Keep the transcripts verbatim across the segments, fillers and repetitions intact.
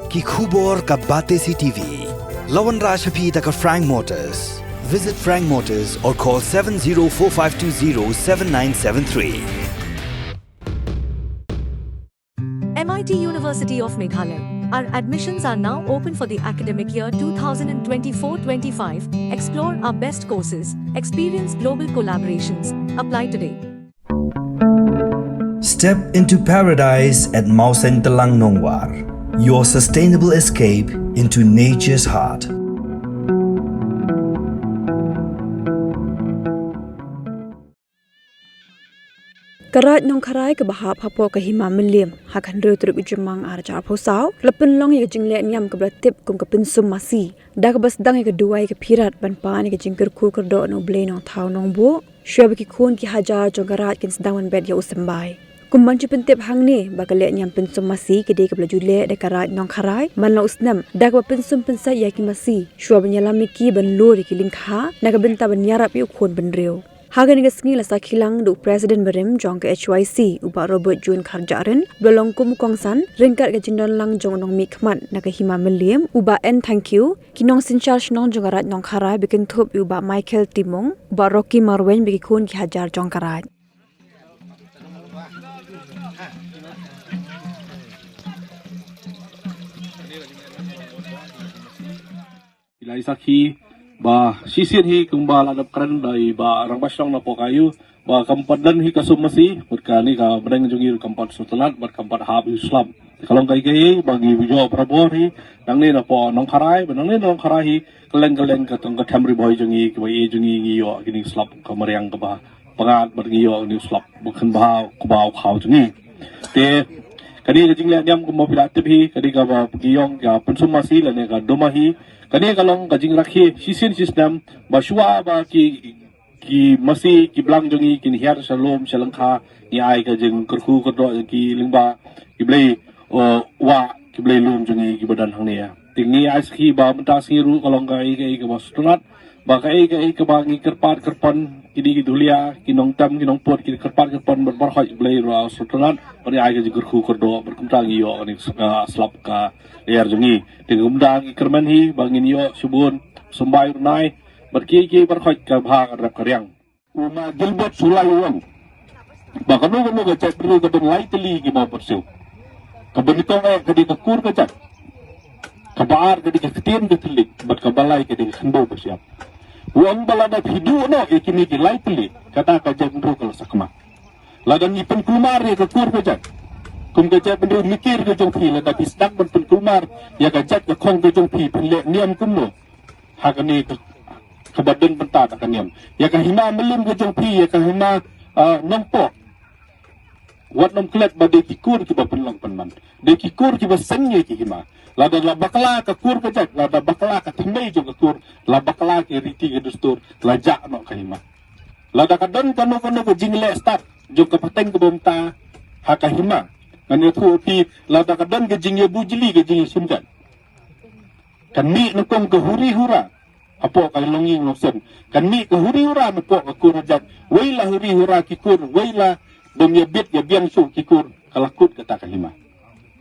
Ki khubor ka Batesi T V. La wanrah sha phi da ka Frank Motors. Visit Frank Motors or call seven zero four five two zero seven nine seven three. M I T University of Meghalaya. Our admissions are now open for the academic year two thousand twenty-four twenty-five. Explore our best courses, experience global collaborations. Apply today. Step into paradise at Mawsyntelang Nongwar, your sustainable escape into nature's heart. Ka Raid Nongkharai kaba hap hapoh ka Hima Mylliem, ha ka hynriew tarik u Jymmang arhajar arphew saw, la pynlong ïa ka jingleh niam kaba la tip kum ka Pynsum Masi, da kaba sdang ïa ka duwai ka phirat ban pan ïa ka jingkyrkhu kyrdoh na U Blei Nongthaw Nongbuh, shuwa ba ki khun ki hajar jong ka raid kin sdang ban bet ïa u symbai. Kum ban shu pyntip hangne ba ka leh niam Pynsum Masi ka dei kaba la ju leh da ka Raid Nongkharai man la u snem, da kaba pynsum pynsait ïa ki masi, shuwa ban ïalam ïa ki ban lur ïa ki lyngkha na ka bynta ban ïarap ïa u khun bynriew. Ha kane ka sngi la sakhi lang da u President barim jong ka H Y C, u Bah Robert June Kharjahrin, ba la long kum u kongsan ryngkat ka jingdon lang jong u nongmihkhmat na ka Hima Mylliem, u Bah N Thangkhiew, ki nongsynshar shnong jong ka Raid Nongkharai, ba kynthup ïa u Bah Michael Timung, u Bah Rocky Marwein, bad ki khun ki hajar jong ka raid. Phi la sakhi ba shisien hi kumba la dep kren da i Bah Rangbah Shnong napoh ka aiu ba kam pat don hi ka sum masi, bad kane ka bneng jong ngi ruh kam pat sngewtynnat bad kam pat hap ïa u slap. Te ka long kaei kaei ba ngi ïoh barabor hi, nangne napoh Nongkharai, bad nangne Nongkharai hi, kylleng kylleng ka tang ka them Ri Bhoi jong ngi, kiba ïeit jong ngi, ngi ïoh kine ki slap ka mariang kaba pyngngad bad ngi ïoh kine ki slap ba kynmaw kaba u khaw jong ngi. Te kane ka jingleh niam kumba phi la tip hi, kane kaba ngi ong ka Pynsum Masi lane ka Duma hi. Kane ka long ka jingrakhe shisien shisnem ba shuwa ba ki, ki masi ki blang jong ngi kin hiar sha lum sha lyngkha, ngi ai ka jingkyrkhu kyrdoh ïa ki lyngba, ki blei, uh, wah, ki blei lum jong ngi kiba don hangne. Te ngi ai sakhi ba mynta sngi ruh ka long kaei kaei kaba sngewtynnat, ba kaei kaei kaba ngi kyrpad kyrpon, kine ki dhulia, ki nongtem, ki nongput, ki kyrpad kyrpon bad baroh ki blei ruh sngewtynnat, bad ngi ai ka jingkyrkhu kyrdoh, bad kumta ngi ïoh kane ka slap ka lyer jong ngi. Te kumta ngi kyrmen hi ba ngin ïoh shibun symbai u Nai, bad kiei kiei baroh ka bha ka rep ka riang. U Ma Gilbert Sulai u ong ba kano kano ka jaitbynriew ka don lai tylli ki mawbyrsiew. Kaba nyngkong eh ka dei ka kur ka jait. Kaba ar ka dei ka ktien ka thylliej, bad kaba lai ka dei ka khyndew ka shyiap. U ong ba lada phi duh noh ïa kine ki lai tylli, kata ka jaitbynriew ka la sakma. Lada ngi pynkulmar ïa ka kur ka jait, kum ka jaitbynriew Mikir ka jong phi, lada phi sdang ban pynkulmar ïa ka jait ka khong ka jong phi, phin leh niam kumno ha kane ka, kaba don bynta da ka niam? Ïa ka Hima Mylliem ka jong phi, ïa ka Hima, ah, Nongpoh, wat nym klet ba dei ki kur kiba pynlong pynman, dei ki kur kiba seng ïa ki hima. Lada la bakla ka kur ka jait, lada bakla ka thymmei jong ka kur, la bakla ki riti ki dustur, la jah noh ka hima. Lada ka don kano kano ka jingleh stad jong ka pateng kaba mynta ha ka hima, ngan ïathuh ïa phi, lada ka don ka jingïabujli, ka jingïashim jait, kan mih nyngkong ka huri hura hapoh ka longïing longsem. Kan mih ka huri hura napoh ka kur ka jait. Wei la huri hura ki kur, wei la bym ïabit ïabiang shuh ki kur, ka la kut kata ka hima.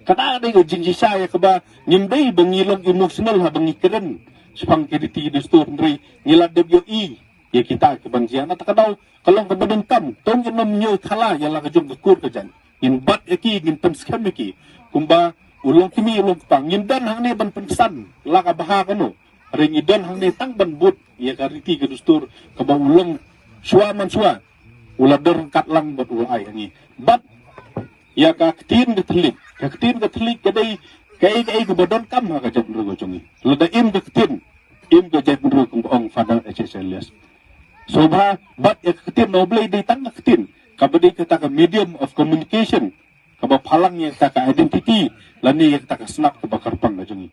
Kata ka dei ka jingshisha ïa kaba ngim dei ba ngi long emotional haba ngi kren shaphang ki riti ki dustur, hynrei ngi la dep ïohi ïa kita kiban jia. Na kata ka daw ka long kaba donkam, to ngin nym ñiew thala ïa la ka jong ka kur ka jait. Ngin bat ïa ki, ngin pynskhem ïa ki. Kumba u long kmie u long kpa, ngim don hangne ban pynsan la ka bha kano. Hynrei ngi don hangne tang ban bud ïa ka riti ka dustur kaba u long shuwa man shuwa u la don ryngkat lang bad u la ai ha ngi. Bad ïa ka ktien ka thylliej, ka ktien ka thylliej ka dei kaei kaei kaba donkam ha ka jaitbynriew ka jong ngi. Lada im ka ktien, im ka jaitbynriew, kumba ong Father H H Elias. Sngewbha bat ïa ka ktien na U Blei, dei tang ka ktien kaba dei kata ka medium of communication kaba phalang ïa kata ka identity lane ïa kata ka snap kaba kyrpang ka jong ngi.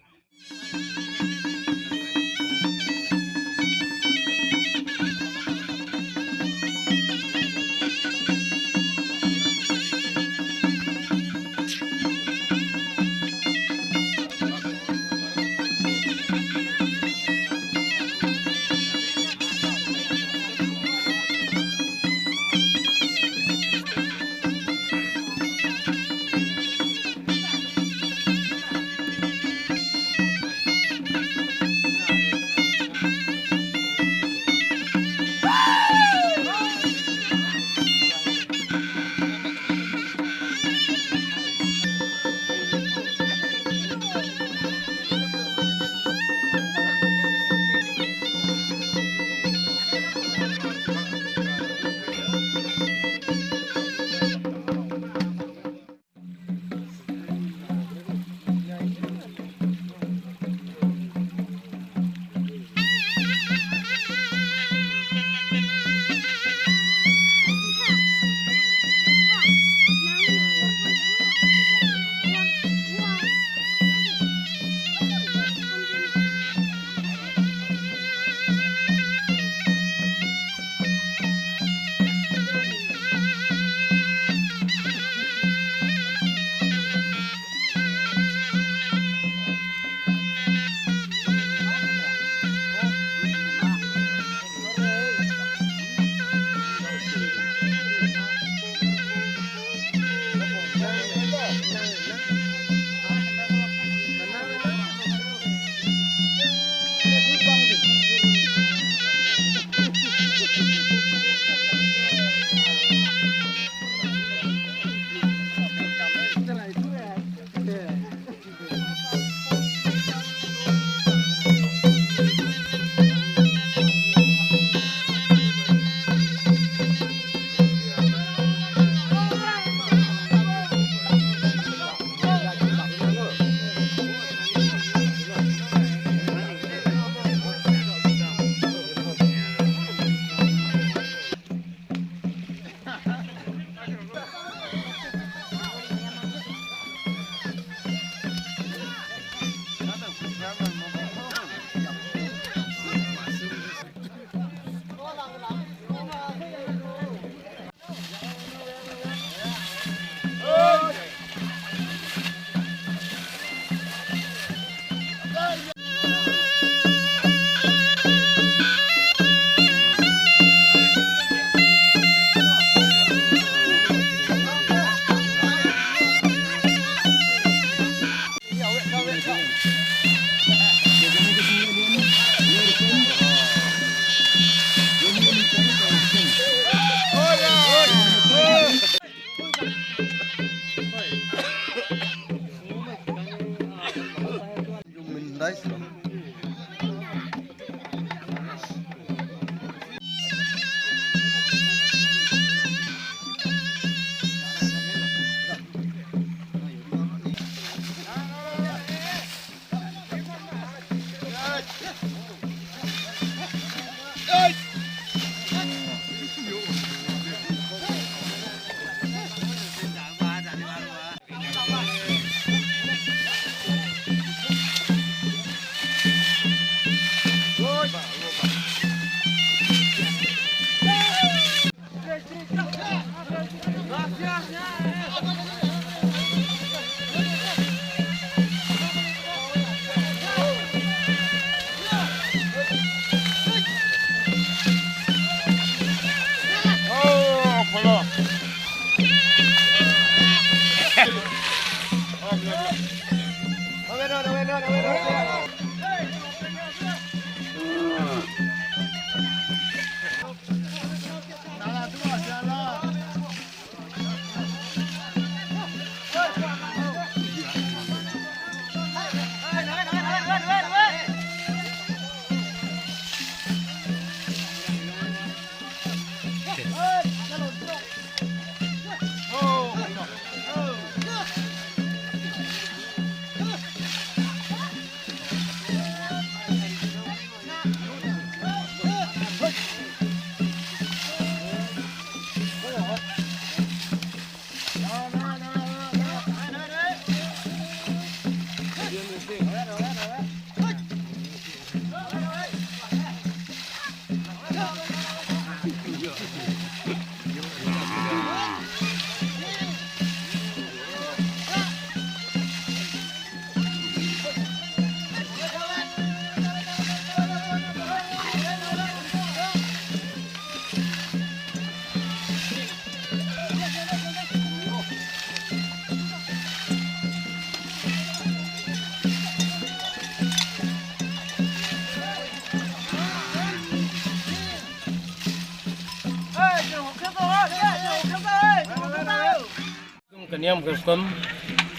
Kum ka niam ka rukom,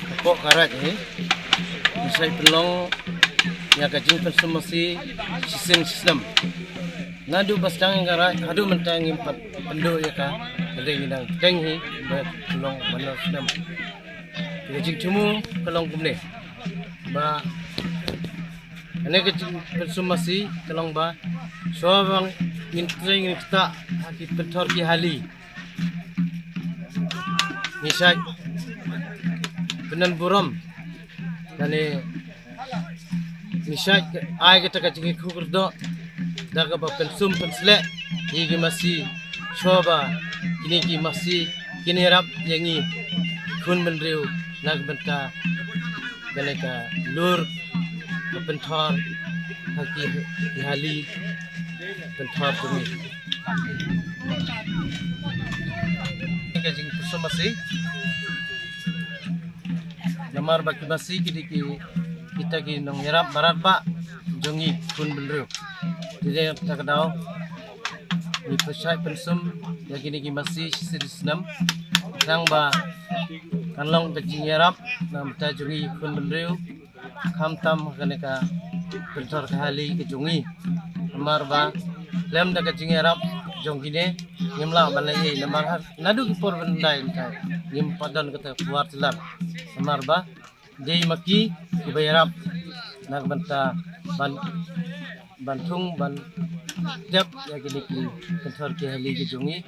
ka pok ka raij hi, ngi shait pynlong ïa ka jingpynsum masi shisien shisnem. Naduh ba sdang ïa ka raij haduh mynta ngim pat pynduh ïa ka, hynrei ngi dang pteng hi ba pynlong ban ïa snem. Ka jingthmu ka long kumne, ba kane ka jingpynsum masi ka long ba shuwa ba ngin trei ngin ktah ha ki pynthor ki hali, ngi shait pynban burom, lane ngi shait ai kata ka jingkyrkhu kyrdoh da kaba pynsum pynsleh ïa ki masi, shuwa ba kine ki masi kin ïarap ïa ngi khun bynriew na ka bynta kane ka lur ka pynthor ha ki, ki hali pynthor jong ngi. Ka jingpynsum masi, namar ba ki masi ki dei ki, kita ki nongïarap barat ba jong ngi khun bynriew. Te dei kata ka daw ngi pynshai pynsum ïa kine ki masi shisien shisnem, khnang ba kan long ka jingïarap na ka bynta jong ngi khun bynriew, khamtam ha kane ka pynthor ka hali ka jong ngi. Namar ba khlem da ka jingïarap jong kine ngim lah ban leh ei, namar ha naduh ki por ban dei ngim pat don kata ka war jyllap. Namar ba dei ma ki kiba ïarap na ka bynta ban, ban thung ban tep ïa kine ki pynthor ki hali ki jong ngi.